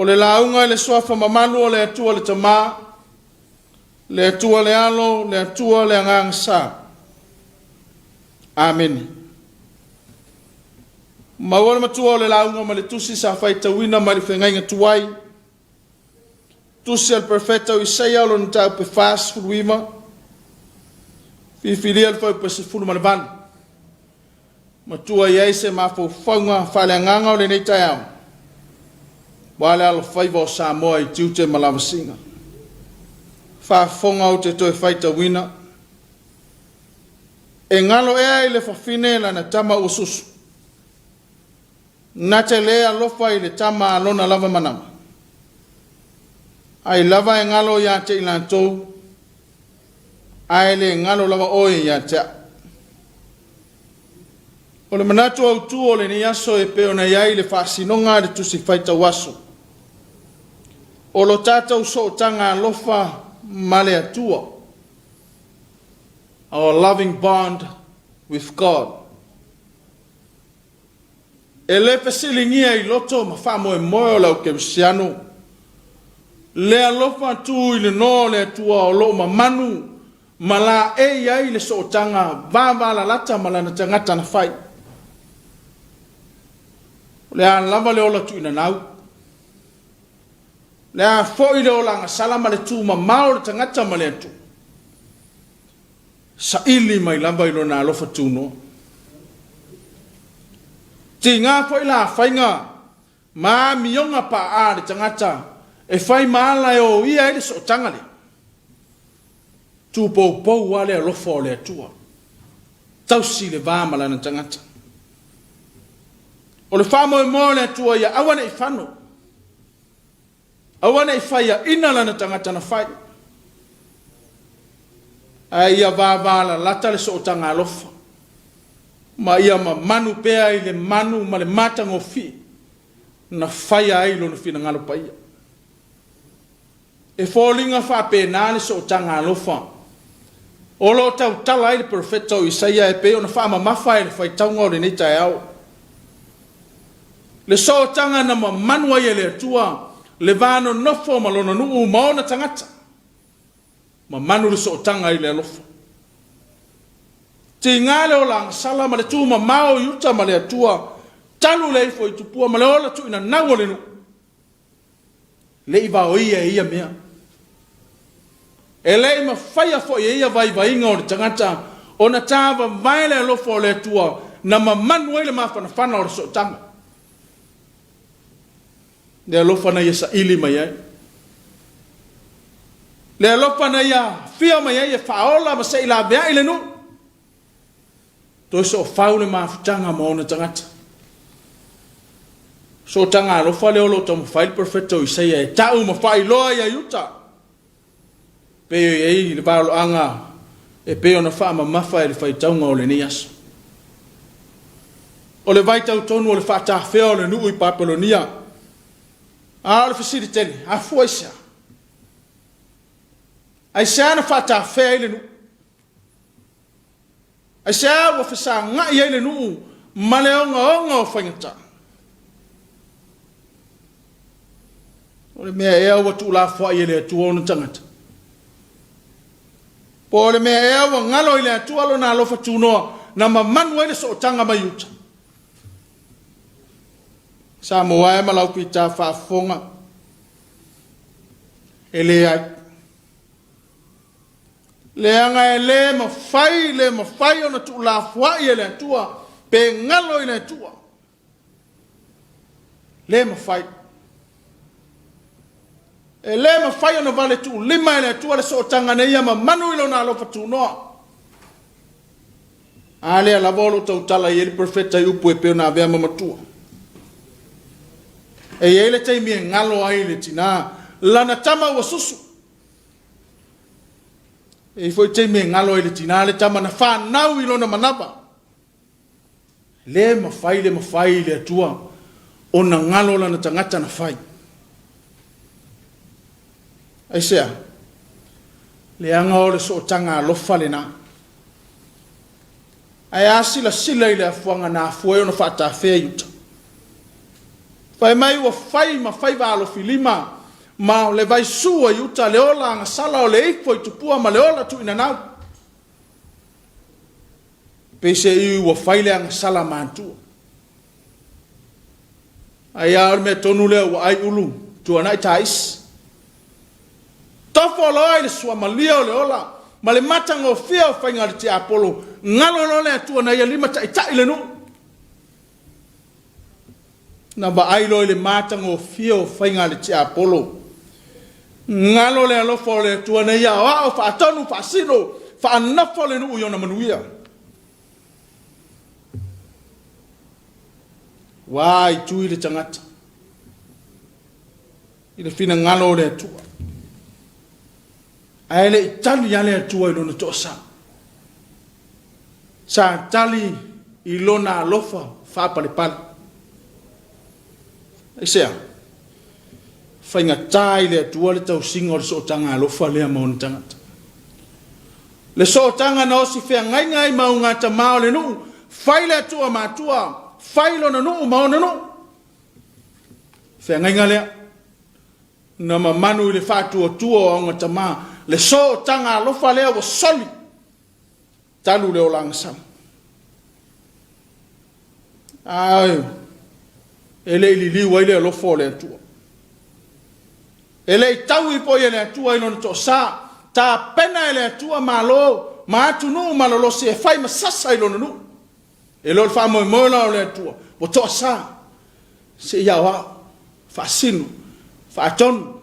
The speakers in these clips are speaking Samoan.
O le lauga i le suafa mamalu o le Atua le Tama, le Atua le Alo, le Atua le Agaga Sa. Amene. Maua le matua o le lauga ma le tusi sa faitauina mai le feagaiga tuai, tusi a le Perofeta o Isaia o lona mataupu e 49, filifilia le fuaiupu e 18. Matua i ai se mafaufauga faaleagaga o lenei taeao, aua le alofaiva o Samoa i tiute ma lavasiga. Faafofoga ou te toe faitauina. E galo ea i le fafine lana tama ua susu, na te le alofa i le tama a lona lava manava. Ai lava e galo ia te i latou, ae le galo lava oe ia te au. O le manatu autu o lenei aso e pei ona i ai le faasinoga a le Tusi Faitau Aso, o lo tatou sootaga alofa ma le Atua, our loving bond with God. E le fesiligia i loto ma faamoemoe o le au kerisiano le alofa tu i le noa o le Atua o lo o mamanu ma laei ai le sootaga vavalalata ma lana tagata na fai. O le a lava le ola tuuina nau, le a foi le ola agasala ma le tumamao o le tagata ma le Atua, saili mai lava i lona alofa tunoa. Tiga foi la faiga ma amioga paaa a le tagata e fai ma ala e oia ai le sootaga lea. Tupoupou lava le alofa o le Atua, tausi le va ma lana tagata. O le faamoemoe o le Atua ia aua ne i fano, aua ne i faiaina lana tagata na fai, ae ia vavalalata le sootaga alofa, ma ia mamanu pea i le manu ma le matagofie na faia ai lona finagalo paia. E foliga faapena le sootaga alofa o lo o tautala ai le perofeta o Isaia e pei ona faamamafa e le faitauga o lenei taeao. Le sootaga na mamanu ai e le Atua le va nonofo ma lona nuu ma ona tagata. Mamanu le sootaga i le alofa. Tiga le ola agasala ma le tumamao i uta ma le Atua, talu le ifo i tupua ma le ola tuuina nau o le nuu. Le i vaoia e ia mea. E le i mafaia foi e ia vaivaiga o le tagata ona tāvavae le alofa o le Atua na mamanu ai le mafanafana o le sootaga. Le alofa na ia saili mai ai. Le alofa na ia afia mai ai e faaola ma se i laveai le nuu. Toe soofau le mafutaga ma ona tagata. Sootaga alofa lea o lo o taumafai le perofeta o Isaia e ta'u ma faailoa ia Iuta, pei o i ai le valoaga e pei ona faamamafa e le faitauga o lenei aso. O le vaitau tonu o le faatafea o le nuu i Papelonia, a o le fesili tele, afua i sea? Aisea na faatafea ai le nuu? Aisea ua fesagai ai le nuu ma le ogaoga o faigata? O le mea ea ua tuulafoai e le Atua ona tagata? Po o le mea ea ua galo i le Atua lona alofa tunoa na mamanu ai le sootaga mai uta? Samoa e ma lau pita faafofoga, e leai. Leaga e le mafai, le mafai ona tuulafoai e le Atua pe galo i le Atua. Le mafai. E le mafai ona vale tuulima e le Atua le sootaga na ia mamanu i lona alofa tunoa. A lea lava o lo o tautala i ai le perofeta i upu e pei ona avea ma matua. E i ai le taimi e galo ai le tinā, lana tama ua susu. E i ai foi taimi e galo ai le tinā le tama na fanau i lona manava. Le mafai, le mafai i le Atua ona galo lana tagata na fai. Aisea? Leaga o le sootaga alofa lena. Ae a silasila i le afuaga na afua ai ona faatafea i uta. Fai mai ua fai ma faiva alofilima ma le vaisu ai uta le ola agasala o le ifo i tupua ma le ola tuuinanau. Peiseai ua fai le agasala matua. Ai a o le mea tonu lea ua ai ulu tuanai taisi. Tofo loa i le suamalie o le ola ma le matagofie o faiga a le tiapolo, galo loa le Atua na ia limataitai le nuu. Na vaai loa i le matagofie o faiga a le tiapolo, galo le alofa o le Atua na ia aoao faatonu faasino faanofo le nuu i ona manuia. Ua aitui le tagata i le finagalo o le Atua. Ae le i tali lava le Atua i lona toasa. Sa tali i lona alofa faapalepale. Aisea? Faigata i le Atua le tausiga o le sootaga alofa lea ma ona tagata. Le sootaga na osi feagaiga ai ma augatama o le nuu, fai le Atua matua, fai lona nuu ma ona nuu. Feagaiga lea na mamanu i le faatuatua o augatama, le sootaga alofa lea ua soli talu le olaga sama. Ae e le i liliu ai le alofa o le Atua. E le i taui foi e le Atua i lona toasa, tapena e le Atua malo ma atunuu malolosi e fai ma sasa i lona nuu. E le o le faamoemoe la o le Atua, ua toasa seia aoao, faasino, faatonu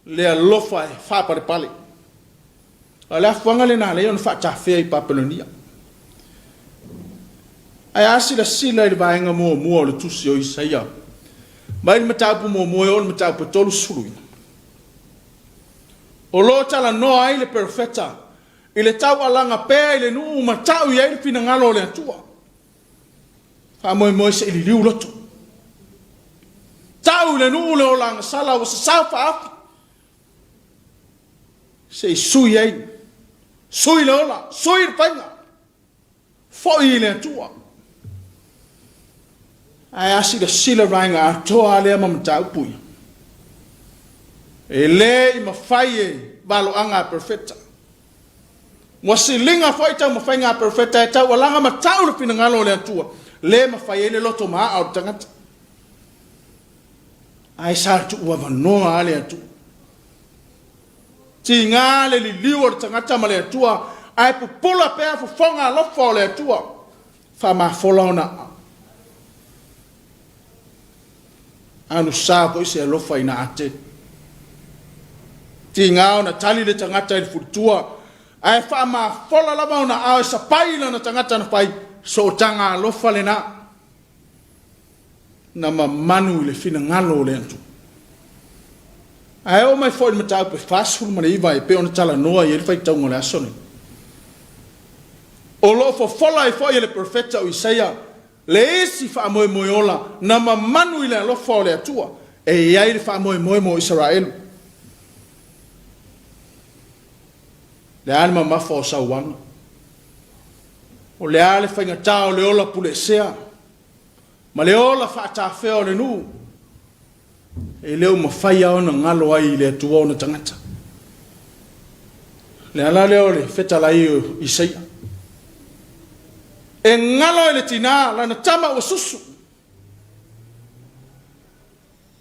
le alofa e faapalepale. A o le afuaga lena lea ona faatafea i Papelonia. Ae a silasila i le vaega muamua o le tusi o Isaia, mai le mataupu muamua e oo i le mataupu e 39, o lo o talanoa ai le perofeta i le taualaga pea i le nuu ma tau i ai le finagalo o le Atua. Faamoemoe se i liliu loto. Tau i le nuu le ola agasala ua sasao faaafi. Se i sui ai. Sui le ola, sui le faiga. Foi i le Atua. Ae a silasila vaega atoa lea ma mataupu ia. E le i mafai e valoaga a perofeta. Ua siliga foi taumafaiga a perofeta e taualaga ma tau le finagalo o le Atua, le mafai ai le loto maaa o le tagata. Ae sa tuuavanoa a le Atua. Tiga le liliu o le tagata ma le Atua, ae pupula pea fofoga alofa o le Atua, faamafola ona aao. Anusa foi se alofa ina a tele. Tiga ona tali le tagata i le fulitua, ae faamafola lava ona aao e sapai i lana tagata na fai, sootaga alofa lena na mamanu i le finagalo o le Atua. Ae oo mai foi i le mataupu e 49 e pei ona talanoa i ai le faitauga o le aso nei. O lo o fofola ai foi e le perofeta o Isaia le isi faamoemoe ola na mamanu i le alofa o le Atua e i ai le faamoemoe mo Isaraelu. Le a le mamafa o sauaga? O le a le faigata o le ola puleesea ma le ola faatafea o le nuu? E le o mafai lava ona galo ai i le Atua ona tagata. Le ala lea o le fetalai o Isaia. E galo i le tinā lana tama ua susu.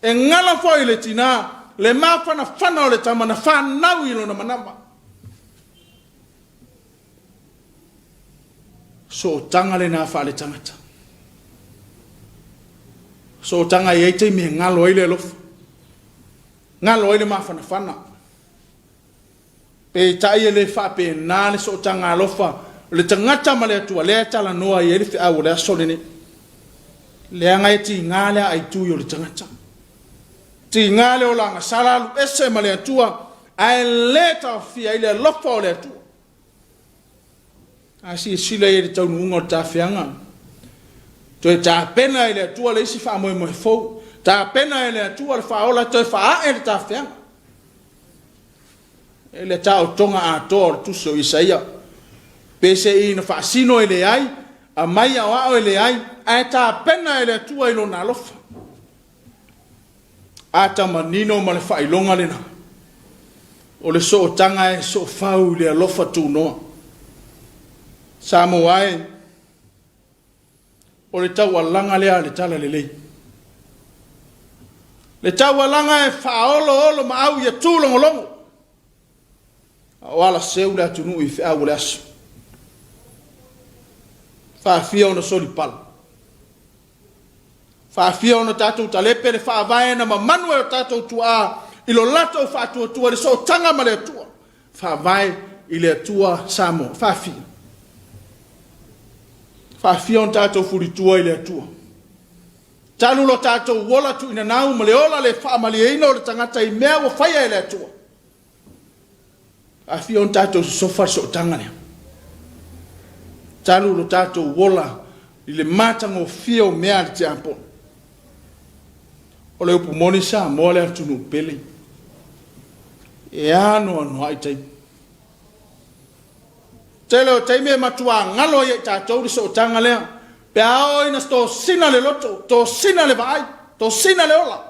E galo foi i le tinā le mafanafana o le tama na fanau i lona manava. Sootaga lena faaletagata. Sootaga e i ai taimi e galo ai le alofa, galo ai le mafanafana. Peitai e le faapena le sootaga alofa o le tagata ma le Atua lea e talanoa i ai le feau o le aso lenei. Leaga e tiga le aaitui o le tagata. Tiga le olaga sala alu ese ma le Atua ae le taofia ai le alofa o le Atua. A silasila i ai i le taunuuga o le tafeaga, toe tapena e le Atua le isi faamoemoe fou, tapena e le Atua le faaola toe faaae le tafeaga. E le taotoga atoa o le tusi o Isaia, pe se i na faasino e leai, aumai aoao e leai, ae tapena e le Atua i lona alofa. Ata manino ma le faailoga lena, o le sootaga e soofau i le alofa tunoa. Samoa e, o le taualaga lea a le Talalelei. Le taualaga e faaoloolomaau ia tūlogologo, a o alaseu le atunuu i feau o le aso. Faafia ona solipala. Faafia ona tatou talepe le faavae na mamanu e o tatou tuaa i lo latou faatuatua i le sootaga ma le Atua. Faavae i le Atua Samoa. Faafia. Faafia ona tatou fulitua i le Atua. Talu lo tatou ola tuuinanau ma le ola le faamalieina o le tagata i mea ua faia e le Atua. Faafia ona tatou sosofa le sootaga lea. Talu lo tatou ola i le matagofie o mea a le tiapono. O le upu moni Samoa le atunuu pele. E anoanoai taimi. Tele o taimi e matua galo ai ia i tatou le sootaga lea. Pe a oo ina tosina le loto, tosina le vaai, tosina le ola.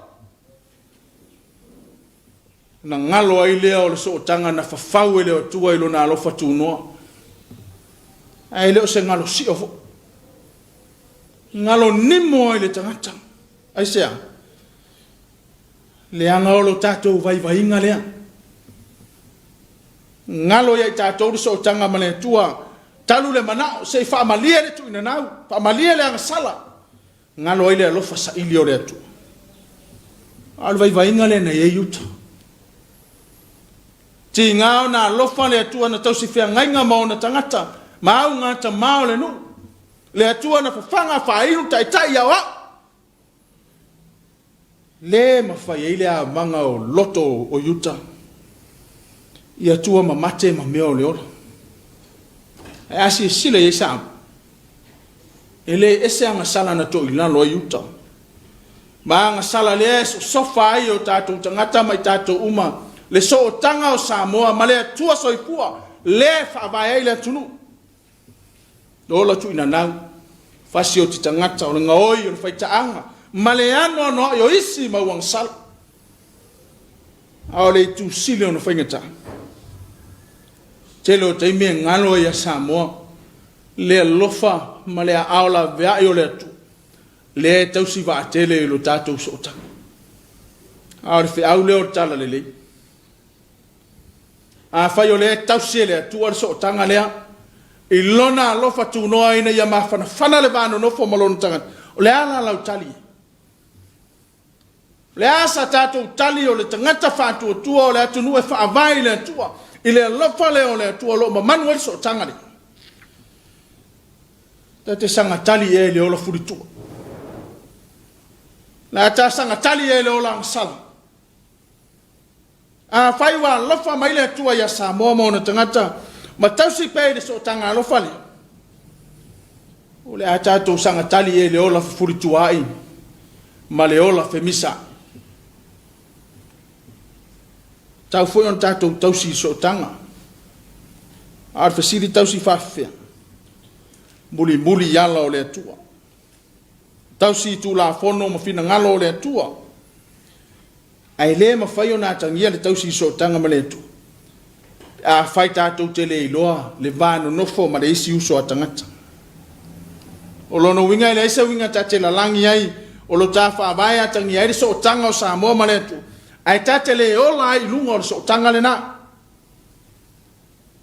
Ona galo ai lea o le sootaga na fafau e le Atua i Lona alofa tunoa. Ae le o se galo sio foi. Galo nimo ai le tagata. Aisea? Leaga o lo tatou vaivaiga lea. Galo ia i tatou le sootaga ma le Atua, talu le manao, se i faamalie le tuuinanau, faamalie le agasala. Galo ai le alofa saili o le Atua. A o le vaivaiga lea na i ai Iuta. Tiga ona alofa le Atua na tausi feagaiga ma ona tagata, ma augatama o le nuu. Le Atua na fafaga faainu taitai aoao. Le mafai ai le amaga o loto o Iuta i atua mamate ma mea o le ola. Ae a silasila i ai Samoa, e le ese agasala na toilalo ai Iuta, ma agasala lea e sosofa ai o tatou tagata ma i tatou uma le sootaga o Samoa ma le Atua soifua lea e faavae ai le atunuu. Le ola tuuinanau, fasi o te tagata, o le gaoi, o le faitaaga, ma le anoanoai o isi mau agasala. A o le itu sili ona faigata, tele o taimi e galo ai ia Samoa le alofa ma le aao laveai o le Atua, lea e tausi vaatele i lo tatou sootaga. A o le feau lea o le Talalelei. Afai o lea e tausi e le Atua le sootaga lea i Lona alofa tunoa ina ia mafanafana le va nonofo ma Lona tagata, o le a la lau tali? O le a sa tatou tali o le tagata faatuatua o le atunuu e faavae i le Atua, i le alofa lea o le Atua o lo o mamanu ai le sootaga lea? Ta te saga tali ea i le ola fulitua? Le a ta saga tali ea i le ola agasala? Afai ua alofa mai le Atua ia Samoa ma ona tagata ma tausi pea i le sootaga alofa lea, o le a tatou sagatali i le ola fefulituaai ma le ola femisa. Tau foi ona tatou tausi i sootaga. A o le fesili tausi faafefea? Mulimuli i ala o le Atua. Tausi i Tulafono ma finagalo o le Atua. Ae le mafai ona atagia le tausi i sootaga ma le Atua, pe afai tatou te le iloa le va nonofo ma le isi uso a tagata. O lona uiga e leai se uiga ta te lalagi ai o lo ta faavae atagia ai le sootaga o Samoa ma le Atua, ae ta te le ola ai i luga o le sootaga lena.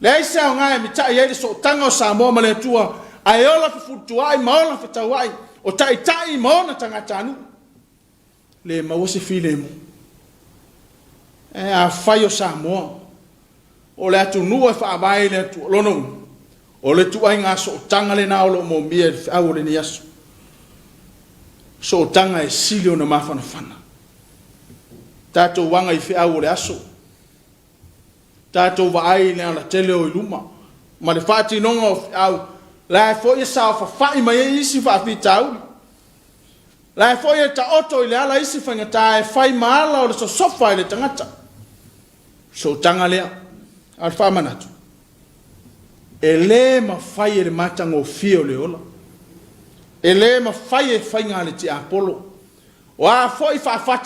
Leai se aoga e mitai ai le sootaga o Samoa ma le Atua, ae ola fefulutuaai ma ola fetauai o taitai ma ona tagatanuu. Le maua se filemu. Ae afai o Samoa, o le atunuu e faavae i le Atua, lona uiga, o le ituaiga sootaga lena o lo o moomia i le feau o lenei aso. Sootaga e sili ona mafanafana. Tatou aga i feau o le aso. Tatou vaai i le alatele o i luma ma le faatinoga o feau, la e foi e saofafai mai ai isi faafitauli. La e foi e taoto i le ala isi faigata e fai ma ala o le sosofa i le tagata. Sootaga lea, a o le faamanatu, e le mafai e le matagofie o le ola, e le mafai e faiga a le tiapolo, o a foi faafati.